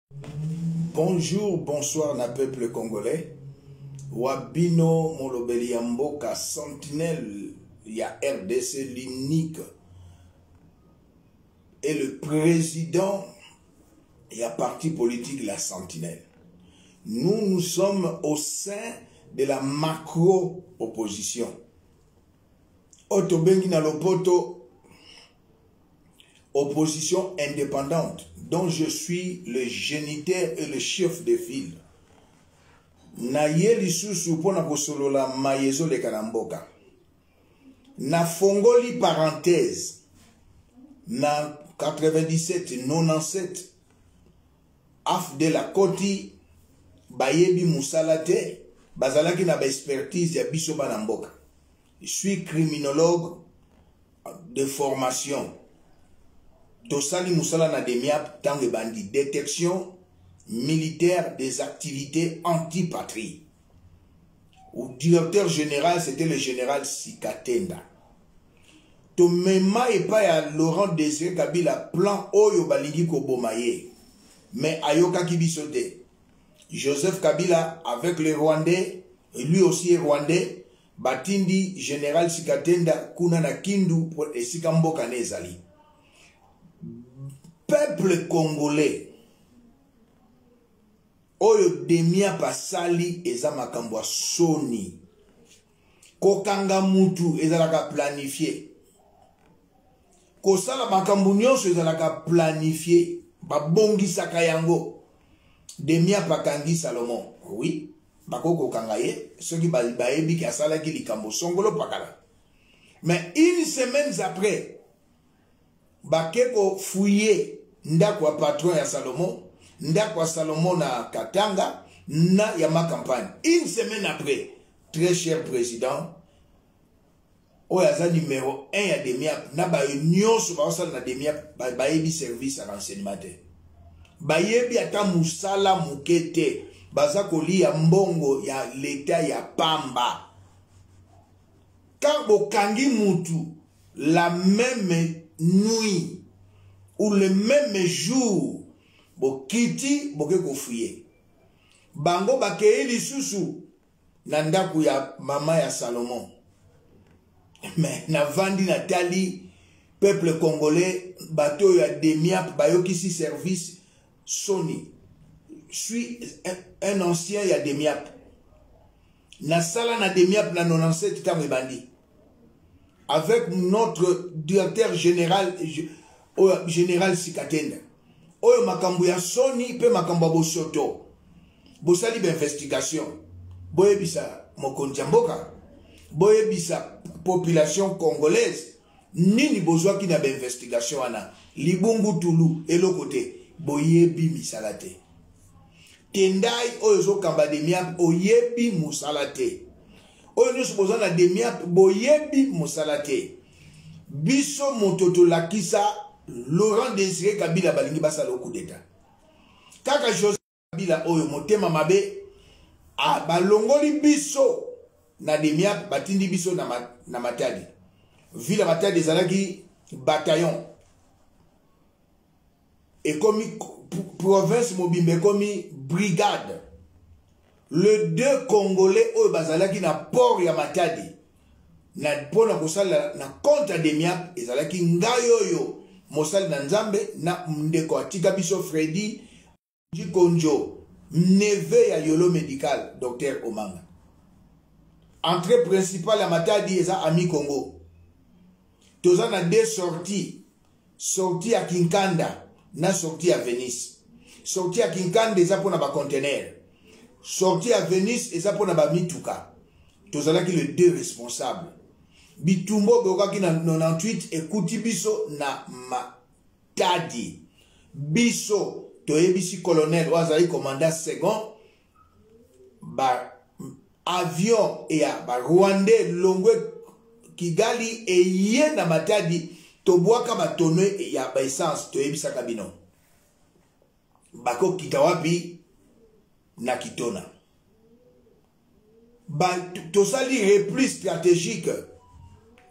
Bonjour, bonsoir na peuple congolais. Wabino molobeli ya mboka sentinelle ya RDC l'unique et le président ya parti politique la sentinelle. Nous nous sommes au sein de la macro opposition. Oyo tobengi na lopoto opposition indépendante dont je suis le géniteur et le chef de file. Naye lisusu mpo na kosolola maye ezoleka na mboka. Nafongoli parenthèse na 97 97 AFDL akoti bayebi mosala te bazalaki na ba expertise ya biso bana mboka. Je suis criminologue de formation. Tosali mosala na DEMIAP ntango ebandi détection militaire des activités anti-patrie. Au directeur général, c'était le général Sikatenda. Tomema epai ya Laurent Désiré Kabila plan oyo balingi koboma ye. Mais ayokaki biso te. Joseph Kabila avec les Rwandais, lui aussi est Rwandais, batindi général Sikatenda kuna na Kindu esika mboka ne ezali. Peuple congolais oyo Demiap asali eza makambo ya soni. Kokanga mutu ezalaka planifie. Kosala makambo nyonso ezalaka planifie. Babongisaka yango. Demiap akangi Salomon. Oui, bakoki kokanga ye soki bayebi ke asalaki likambo songolo pakala. Mais une semaine après, bake ko fouiller ndako ya patron ya Salomon, ndako ya Salomon na Katanga na ya ma campagne. Une semaine après, très cher président, oyo aza numéro 1 ya Demiap na bayo nyonso baosala na Demiap bayebi service ya renseignement te, bayebi ata mosala moke te, baza kolia mbongo ya leta ya pamba. Quand bokangi mutu la même nuit ou le même jour, bokiti boke kofuye bango, bakei lisusu na ndako ya mama ya Salomon. Mais navandi natali peuple congolais, bato oyo ya Demiap bayokisi service soni. Suis un ancien ya Demiap, nasala na Demiap na 97 ntango ebandi avec notre directeur général oyo général Sikatenda. Oyo makambo ya soni mpe makambo ya bosoto. Bosali bainvestigation, boyebisa mokonzi ya mboka, boyebisa population congolaise nini bozwaki na bainvestigation wana. Libungu tulu eloko te, boyebi misala te. Tendai oyo ozokamba Demiap, oyebi mosala te. Oyo nyonso boza na Demiap, boyebi mosala te. Biso moto tolakisa Laurent Désiré Kabila balingi basala coup d'état. Kaka Joseph Kabila oyo motema mabe, balongoli biso na Demiap, batindi biso na, na Matadi. Ville ya Matadi ezalaki bataillon. Ekomi province mobimba ekomi brigade. Le deux Congolais oyo bazalaki na port ya Matadi na mpona kosala na compte ya Demiap ezalaki ngai oyo mosali na Nzambe na ndeko atika biso Freddy Jikonjo, neveu ya Yolo Medical, Docteur Omanga. Entrée principale ya Matadi eza Ami Congo. Toza na deux sorties, sortie ya Kinkanda na sortie ya Venise. Sortie ya Kinkanda eza mpona ba conteneurs, sortie ya Venise eza mpona ba mituka. Tozalaki le deux responsables. Bitumba oyo boyokaki na 98 ekuti biso na Matadi. Biso toyebisi colonel oyo azali commandant second, ba avion ya ba Rwandais longwe Kigali eye na Matadi, tobwaka batono ya ba essence. Toyebisaka bino bakokita wapi na Kitona. Tosali repli stratégique.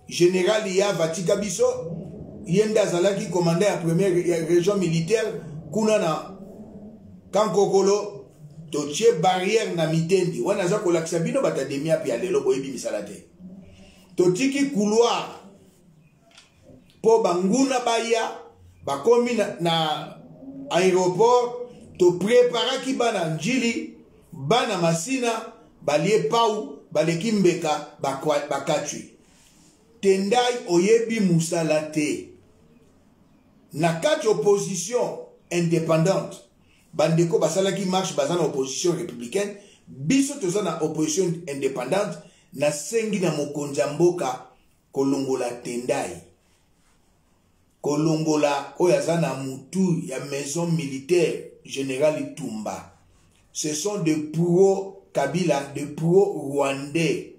Général Yava atika biso, ye nde azalaki commandant ya première région militaire kuna na Kankokolo totie barrière na mitendi wana aza kolakisa bino bato ya demiap ya lelo boyebi misala te. Totiki couloir mpo banguna baya bakomi na, na aéroport. Topreparaki bana Njili, bana Masina, balie pau, baleki mbeka, bakatwi. Tendai oyebi mosala te. Na kati opposition indépendante, bandeko basalaki marche, baza na opposition républicaine, biso toza na opposition indépendante. Nasengi na mokonzi ya mboka kolongola Tendai, kolongola oyo aza na mutu ya maison militaire, général Tumba. Ce sont des pro Kabila, des pro rwandais.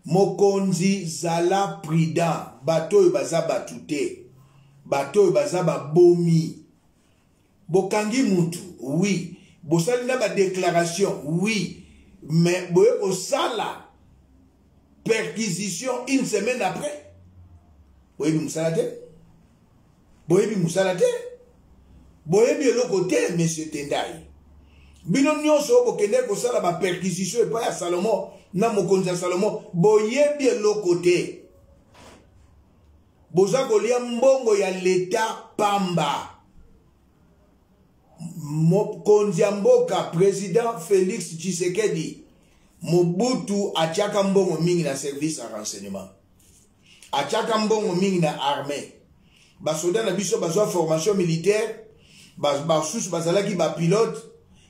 Mokonzi, zala prudent. Bato oyo baza bato te, bato oyo baza babomi. Bokangi mutu, oui, bosali na badéclaration, oui, mais boye kosala perquisition une semaine après. Boyebi mosala te, boyebi mosala te, boyebi eloko te. Monsieur Tendai, bino nyonso oyo bokende kosala baperquisition epai ya Salomo na mokonzi ya Salomo, boyebi eloko te. Boza kolia mbongo ya leta pamba. Mokonzi ya mboka, président Félix Tshisekedi, Mobutu atiaka mbongo mingi na service ya renseignement, atiaka mbongo mingi na armée. Basoda na biso bazwa formation militaire, basusu bazalaki bapilote,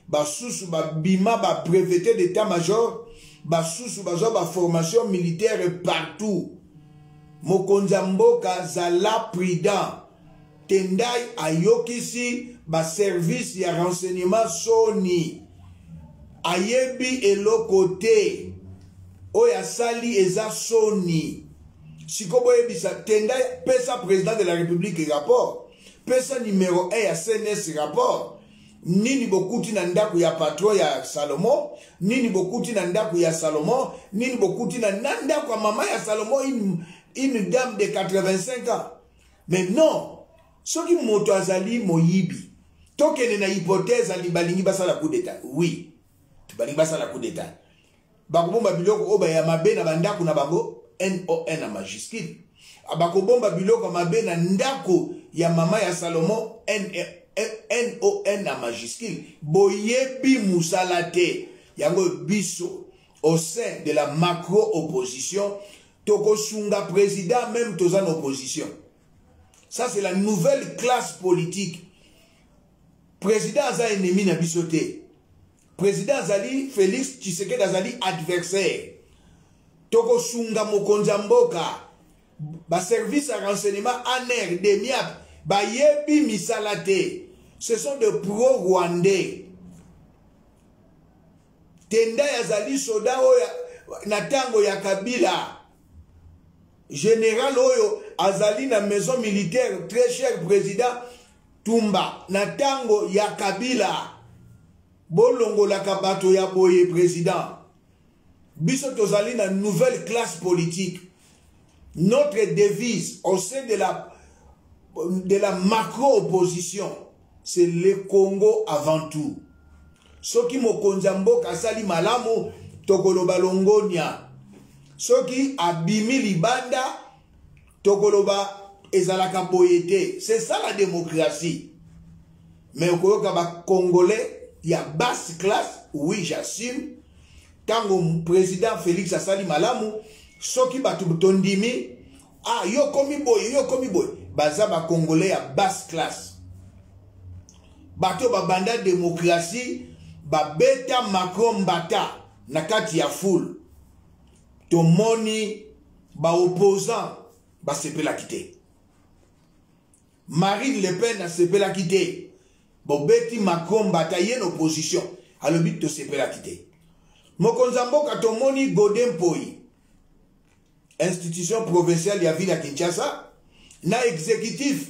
basusu babima babreveté d'état major, basusu bazwa baformation militaire partout. Mokonzi ya mboka, zala prudent. Tendai ayokisi baservice ya renseignement soni, ayebi eloko te. Oyo asali eza soni. Siko boyebisa Tendai, pesa président de la République rapport, pesa numéro 1 ya CNS rapport. Nini bokuti na ndako ya patron ya Salomo? Nini bokuti na ndako ya Salomo? Nini bokuti na ndako ya mama ya Salomo, une dame de 85 ans? Mais non, soki moto azali moyibi, tokende na hypothèse balingi basala coup d'état. Oui, balingi basala coup d'état, bakobomba biloko oyo ya mabe na bandako na bango? Non na majuscule. Bakobomba biloko ya mabe na ndako ya mama ya Salomo? Non na majuscule. Boyebi mosala te. Yango biso au sein de la macro opposition tokosunga président, même toza na opposition. Ça, c'est la nouvelle classe politique. Président aza ennemi na biso te. Président azali Félix Tshisekedi, azali adversaire. Tokosunga mokonzi ya mboka. Baservice ya renseignement, ANR, DEMIAP, bayebi misala te. Ce sont des pro rwandais. Tendai azali soda oyo na ntango ya Kabila, général oyo azali na maison militaire, très cher président Tumba, na ntango ya Kabila. Bolongolaka bato ya boye, président. Biso tozali na nouvelle classe politique. Notre devise au sein de la macro-opposition, c'est le Congo avant tout. Soki mokonzi ya mboka asali malamu, tokoloba longonia. Soki abimi libanda, tokoloba ezalaka boye te. C'est ça la démocratie. Mais okoyoka bacongolais ya basse classe, oui, j'assume, ntango président Félix asali malamu, soki bato tondimi, ah, yo komi boye, yo komi boye. Baza bacongolais ya basse classe. Bato babanda démocratie, babeta Macron mbata na kati ya foule. Tomoni baopposant basepelaki te. Marine Le Pen asepelaki te. Bobeti Macron mbata, ye na opposition alobi tosepelaki te. Mokonzi ya mboka, tomoni Godé Mpoyi, institution provinciale ya ville ya Kinshasa na exécutif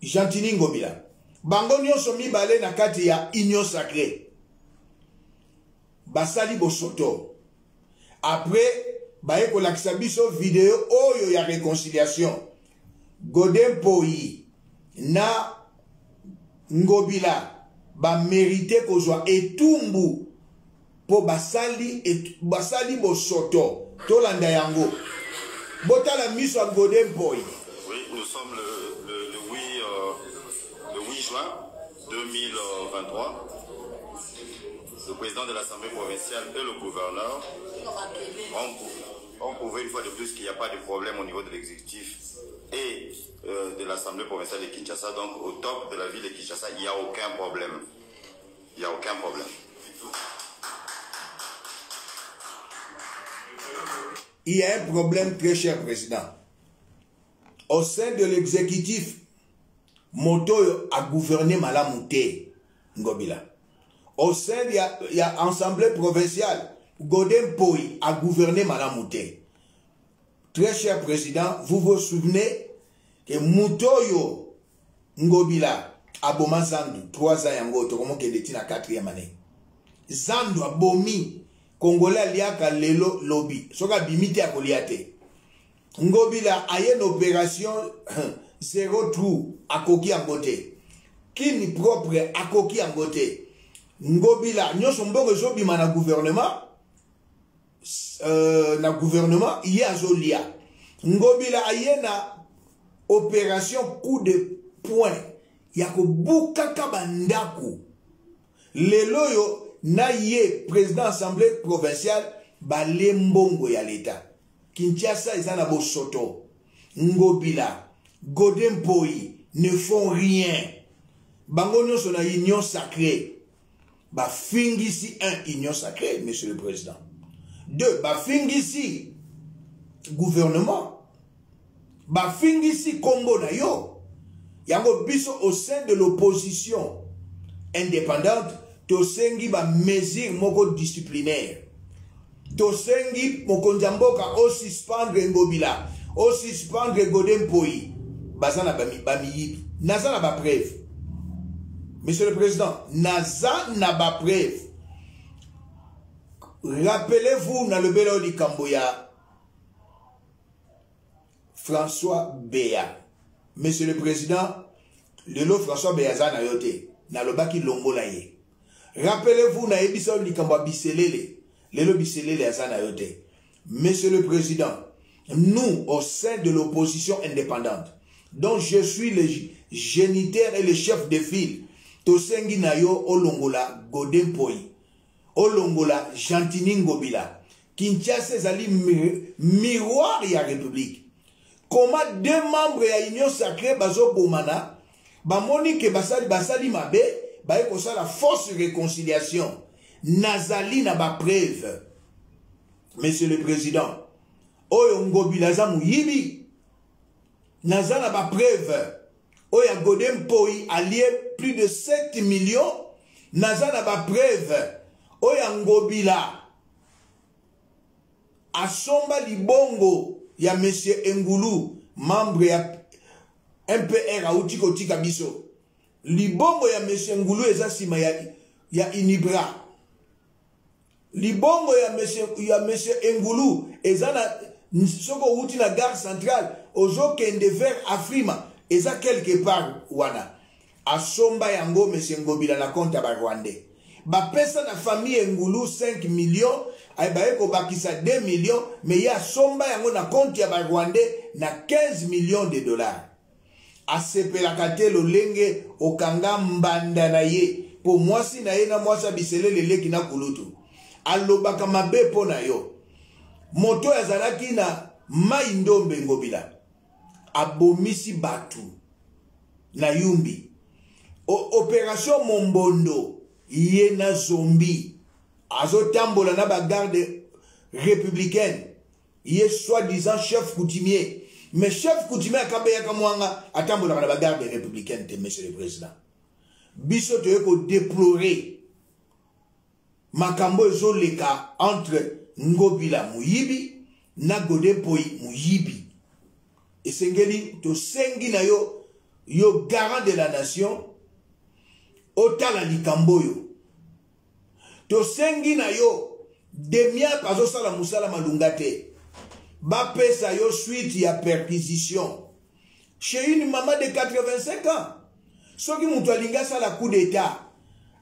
Gentini Ngobila, bango nyonso mibale na kati ya Union sacrée, basali bosoto. Après baye kolakisa biso video oyo ya réconciliation. Godé Mpoyi na Ngobila ba merite kozwa etumbu mpo basali, basali bosoto. Tolanda yango. Botala miso ya Gode Mpoy. Oui, nous sommes le 8 juin 2023. Le président de l'Assemblée provinciale et le gouverneur ont prouvé une fois de plus qu'il n'y a pas de problème au niveau de l'exécutif et de l'Assemblée provinciale de Kinshasa. Donc au top de la ville de Kinshasa, il n'y a aucun problème. Il n'y a aucun problème. Il y a un problème, très cher président. Au sein de l'exécutif, moto a gouverné malamu te, Ngobila. Au sein de la Assemblée provinciale, Godé Mpoyi a gouverné malamu te. Très cher président, vous vous souvenez que Mutoyo Ngobila aboma Zandu, 3 ans yango, tokomokende ti na 4e année. Zandu abomi, Congolais aliaka lelo lobi. Soki abimi te akolia te. Ngobila aye na opération zéro trou, akoki yango te. Kini propre akoki yango te. Ngobila nyonso mbongo ezobima na gouvernement, na gouvernement ye azolia. Ngobila aye na opération coup de poing ya kobukaka bandako. Lelo oyo na ye président assemblée provinciale bale mbongo ya l'État. Kinshasa eza na bosoto. Ngobila, Godé Mpoyi ne font rien. Bango nyonso na union sacrée. Bafingisi un union sacrée, monsieur le président. Deux, bafingisi gouvernement. Bafingisi kombo na yo. Yango biso au sein de l'opposition indépendante, tosengi ba mesure moko disciplinaire. Tosengi mokonzi ya mboka o suspendre Ngobila, o suspendre Godé Mpoyi. Baza na ba miyibi. Naza na ba preuve. Monsieur le président, naza na ba preuve. Rappelez-vous na lobelo likambo ya François Beya. Monsieur le président, lelo François Beya za na yo te. Nalobaki longola ye. Rappelez-vous na yebisa yo likambo ya Biselele. Lelo Biselele aza na yo te. Monsieur le président, nous au sein de l'opposition indépendante, dont je suis le géniteur et le chef de file, tosengi na yo olongola Godé Mpoyi, olongola Gentiny Ngobila. Kinshasa ezali miroir ya République. Comment deux membres ya Union Sacrée bazobomana, bamoni ke basali mabe, baye kosala fausse réconciliation. Nazali na ba preuve. Monsieur le président, oyo Ngobila za muyibi. Naza na ba preuve. Oyo Godé Mpoyi allié plus de 7 millions. Naza na ba preuve. Oyo Ngobila asomba libongo ya monsieur Engulu, membre ya MPR auti kotika biso. Libongo ya monsieur Engulu eza sima ya Inibra. Libongo ya monsieur Engulu eza na soko outi na gare centrale ozokende vers Afrima eza quelque part wana. Asomba yango monsieur Ngobila na compte ya ba Rwandais. Bapesa na famille Engulu 5 millions, ay baye kobakisa 2 millions, mais ya somba yango na compte ya ba Rwandais na 15 millions de dollars. Asepelaka te lolenge okanga mbanda na ye po mwasi na ye na mwasi ya biselele leki na kulutu. Alobaka mabe po na yo. Moto azalaki na mai ndombe Ngobila. Abomisi batu na Yumbi. Opération Mombondo ye na zombi azotambola na ba garde républicaine. Ye soi-disant chef coutumier. Mais chef coutumier akabeyaka mwanga atambolaka na ba garde républicaine te, monsieur le président. Biso toye ko déplorer makambo ezoleka entre Ngobila muyibi na Godé Mpoyi muyibi. Esengeli tosengi na yo, yo garant de la nation, otala likambo oyo. Tosengi na yo, Demiap azosala musala malunga te. Bapesa yo suite ya perquisition. Chez une maman de 85 ans. Soki moto alingi asala coup d'etat,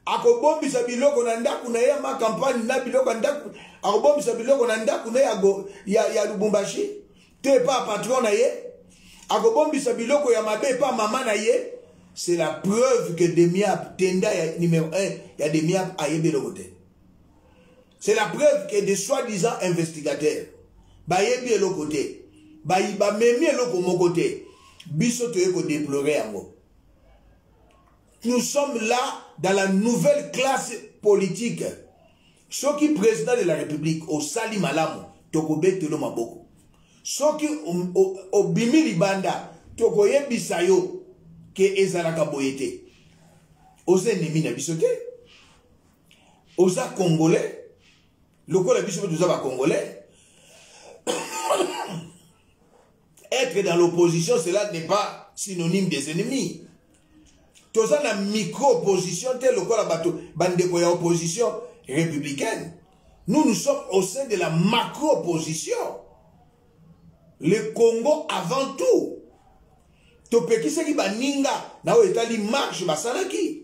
akobombisa biloko na ndako na ye ya ma campagne na biloko ya ndako, akobombisa biloko na ndako na ye ya, ya, ya Lubumbashi te epa patron na ye, akobombisa biloko ya mabe epa mama na ye. C'est la preuve que Demiap, tenda ya numéro 1 ya Demiap ayebi eloko te. C'est la preuve que des soi-disant investigateurs bayebi eloko te, bamemi eloko moko te. Biso toye kodéplorer yango. Nous sommes là dans la nouvelle classe politique. Soki président de la République osali malamu, tokobetelo maboko. Soki obimi libanda, tokoyebisa yo ke ezalaka boye te. Oza ennemi na biso te. Oza congolais lokola biso mpe toza bacongolais. Être dans l'opposition, cela n'est pas synonyme des ennemis. Toza na micro-opposition te lokola bato bandeko ya opposition républicaine. Nous, nous sommes au sein de la macro-opposition. Le Congo avant tout. Topekisaki baninga na oyo etali marche basalaki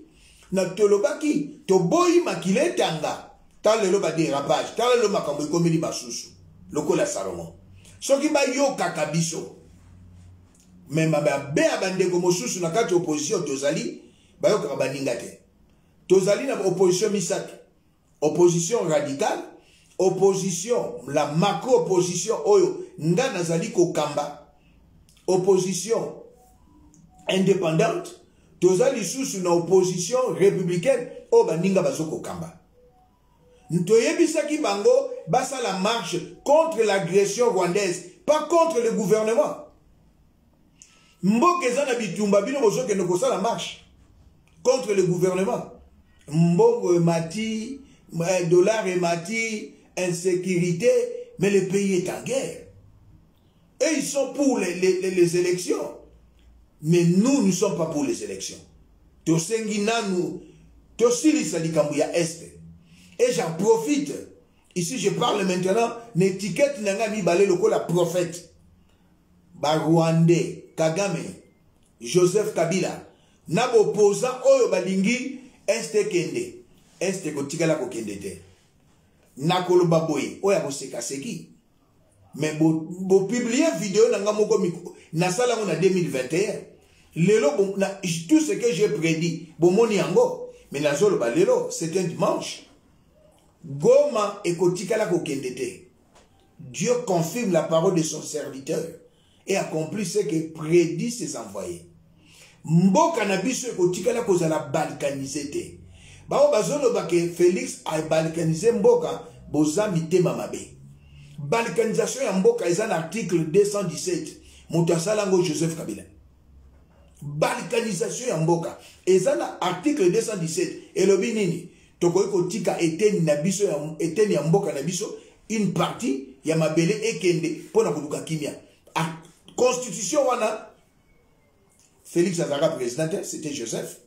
na tolobaki toboyi makila etanga. Tala lelo badérapage, tala lelo makambo ekomeli basusu lokola Salomon. Soki bayokaka biso, me mabe ya bandeko mosusu na kati ya opposition tozali, bayokaka baninga te. Tozali na opposition misato: opposition radicale, opposition la macro opposition oyo nga nazali kokamba, opposition indépendante, toza lisusu na opposition républicaine oyo baninga bazo kokamba. Toyebisaki bango basala marche contre l'agression rwandaise, pas contre le gouvernement. Mboka eza na bitumba, bino bozokende kosala marche contre le gouvernement. Mbongo emati, dollar emati, insécurité, mais le pays est en guerre. Et ils sont pour les élections. Mais nous, nous ne sommes pas pour les élections. Tosengi nanu, tosilisa likambo ya Est. Et j'en profite. Ici, je parle maintenant, l'étiquette nanga mibale lokola prophète. Ba Rwandais, Kagame, Joseph Kabila, na opposant oyo balingi Est kende. Est kotikala kokende te. Nakoloba boye, oyo akosekaseki. Mais bo publier vidéo nanga moko nasala yango na 2021. Lelo bo, na, tout ce que j'ai prédit, bomoni yango, mais nazoloba lelo, c'est un dimanche. Goma ekotikala kokende te. Dieu confirme la parole de son serviteur et accomplit ce que prédit ses envoyés. Mboka na biso ekotikala kozala balkanisé te. Bao bazoloba ke Félix a balkanisé mboka, boza mitema mabe. Balkanisation ya mboka eza na article 217. Moto asala yango Joseph Kabila. Balkanisation ya mboka eza na article 217. Elobi nini? Tokoki kotika eteni na biso ya, eteni ya mboka na biso, une partie ya mabele ekende mpona koluka kimia. Constitution wana, Félix azalaka président te, c'était Joseph.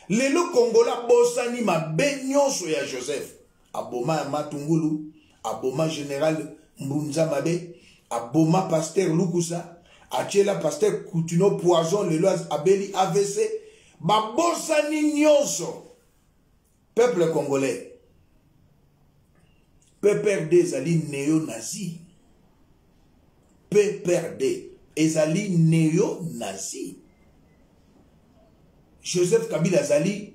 Lelo Kongola bosani mabe nyonso ya Joseph. Aboma ya Matungulu, aboma général Mbunza mabe, aboma pasteur Lukusa, atiela pasteur Kutino poison, lelo abeli AVC. Babosani nyonso. Peuple congolais, PPRD ezali néo-nazi. PPRD ezali néo-nazi. Joseph Kabila azali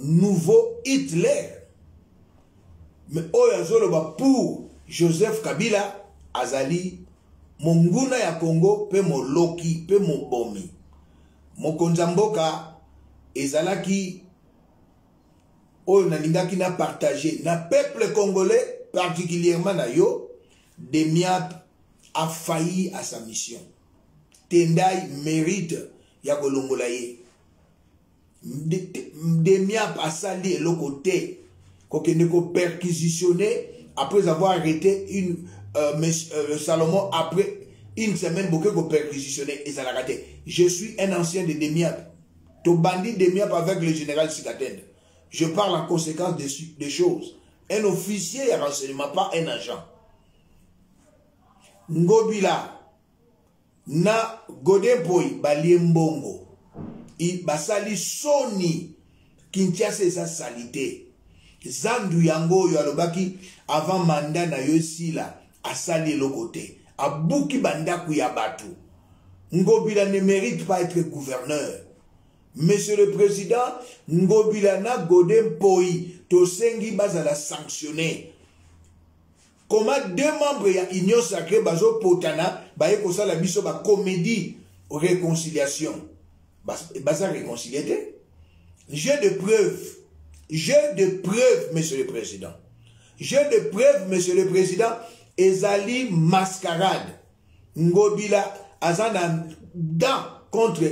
nouveau Hitler. Mais oyo azoloba pour Joseph Kabila azali monguna ya Congo pe moloki pe mobomi. Mokonzi ya mboka ezalaki oyo nalingaki na partager na peuple congolais, particulièrement na yo. Demiap a failli à sa mission. Tendai mérite ya kolongola ye. Demiap asali eloko te. Kokende ko perquisitionner après avoir arrêté une Salomon, après une semaine boke ko perquisitionner ezalaka te. Je suis un ancien de Demiap. Tobandi Demiap avec le général Sikatende. Je parle en conséquence des choses. Un officier ya renseignement, pas un agent. Ngobila na Godé Mpoyi balie mbongo. Basali soni. Kinshasa eza salite. Zandu yango oyo alobaki avant mandat na yo esila, asali eloko te. Abuki bandako ya bato. Ngobila ne mérite pas être gouverneur. Monsieur le Président, Ngobila na Godé Mpoyi tosengi bazala sanctionné. Comment deux membres ya Union Sacrée bazo potana baye kosala biso ba comédie réconciliation. Baza réconcilier te. J'ai de preuves. J'ai de preuves, monsieur le Président. J'ai de preuves, monsieur le Président. Ezali mascarade. Ngobila aza na dent contre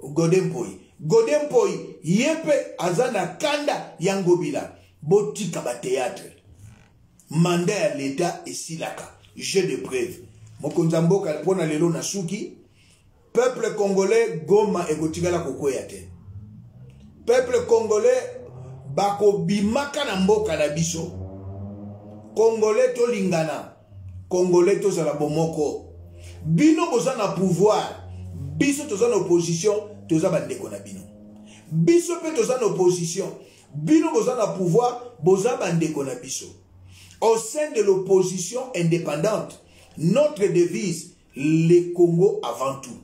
Godé Mpoyi. Godé Mpoyi ye mpe aza na kanda ya Ngobila. Botika ba théâtre. Mandat ya l'État esilaka. J'ai de preuves. Mokonzi ya mboka mpona lelo na suki. Peuple congolais, Goma ekotikala kokweya te. Peuple congolais bakobimaka na mboka na biso. Congolais tolingana. Congolais tozala bomoko. Bino boza na pouvoir, biso toza na opposition, toza bandeko na bino. Biso pe toza na opposition, bino boza na pouvoir, boza bandeko na biso. Au sein de l'opposition indépendante, notre devise, le Congo avant tout.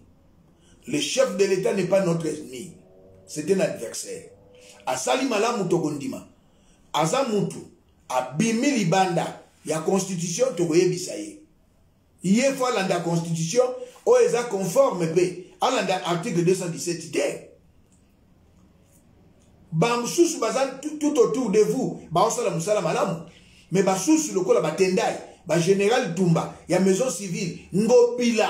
Le chef de l'État n'est pas notre ennemi, c'est un adversaire. Asali malamu tokondima, aza mutu abimi libanda ya constitution tokoyebisa ye. Ye fo alanda constitution oyo eza conforme mpe alanda article 217 te. Bamosusu baza tout autour de vous baosala mosala malamu, mais basusu lokola batendai bagénéral Tumba ya maison civile Ngobila,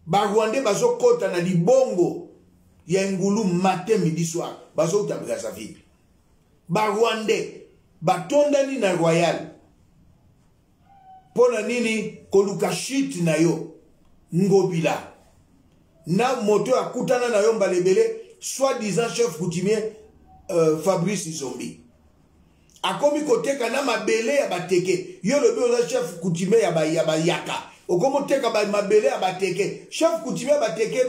barwandais bazokota na libongo ya ngulu matin midi soir, bazouta Brazzaville. Barwandais batondani na Royal mpo na nini? Koluka chute na yo Ngobila na moto akutana na yo mbala ebele, soi-disant chef coutumier Fabrice Zombi akomi koteka na mabele ya bateke. Yo lobi oza chef coutumier ya bayaka, okomi oteka mabele ya bateke. Chef coutumier ya bateke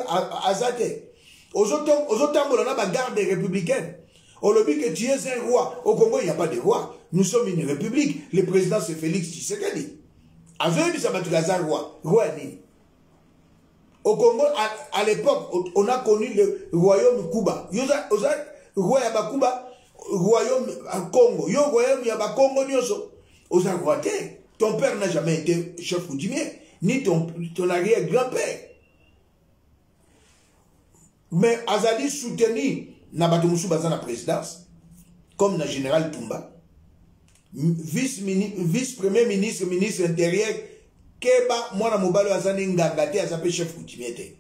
aza te. Ozotambola na bagarde républicaine, olobi que tu es un roi. Au Congo, il n'y a pas de roi, nous sommes une république. Le président, c'est Félix Tshisekedi. Azoyebisa bato aza roi. Roi ya nini au Congo? À l'époque, on a connu le royaume Kuba. Yo oza roi ya bakuba? Royaume Congo, yo royaume ya bakongo nyonso, oza roi te. Ton père n'a jamais été chef coutumier, ni ton arrière-grand-père. Mais azali soutenu na bato mosusu baza na présidence, comme na général Tumba, vice, vice premier ministre, ministre intérieur. Keba, mwana mobali oyo aza ne nganga te, aza mpe chef coutumier te.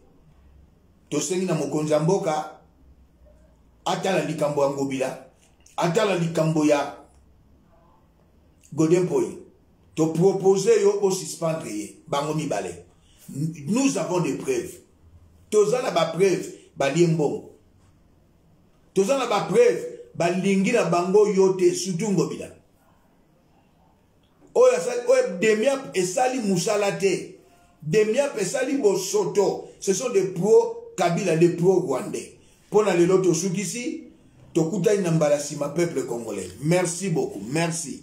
Tosengi na mokonzi ya mboka atala likambo ya Ngobila, atala likambo ya Godé Mpoyi. Topropose yo osuspendre ye bango mibale. Nous avons des preuves, toza na bapreuve balie mbongo, toza na bapreuve balingi na bango yo te, surtout Ngobila oyo oyo Demiap esali mosala te. Demiap esali bosoto. Ce sont des pro Kabila, des pro rwandais. Mpo na lelo tosukisi, tokutani na mbala nsima. Peuple congolais, merci beaucoup, merci.